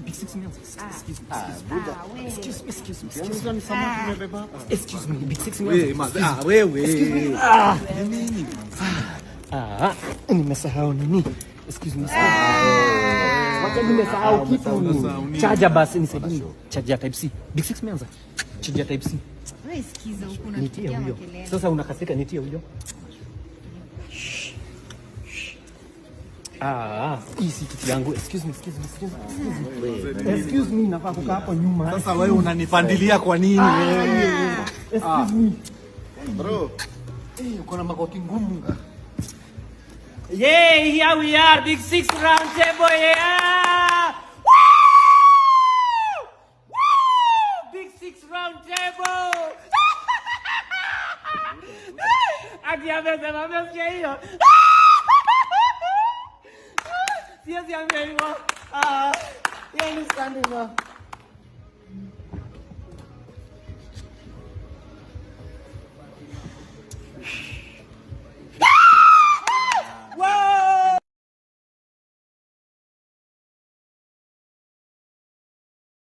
Big Six imeanza. Excuse me. Ah, we. Excuse me, excuse me, excuse Unauza me. ni samaki umebeba hapa. Excuse me, Big Six imeanza. Wewe, maze, ah, wewe. Excuse me. Ah. Ni nini? Ah, nimesahau nini? Excuse me. Wacha nimesahau kitu. Unasahau nini? Charger basi nisaidie. Charger type C. Big Six imeanza. Charger type C. Wewe sikiza huku Nitie unatupigia huyo. makelele. Sasa unakasirika, nitie huyo. Ah, hii si kiti yangu. Excuse me, excuse me, excuse me. Excuse me, nafaa kukaa hapo nyuma. Sasa wewe unanipandilia kwa nini wewe? Excuse me. Bro, eh, uko na magoti ngumu. Yeah, here we are, Big Six Round Table, yeah! Woo! Woo! Big Six Round Table! Ati amesema amesikia hiyo. Siwezi ambia hivyo. Ah, hiyo ni standing up.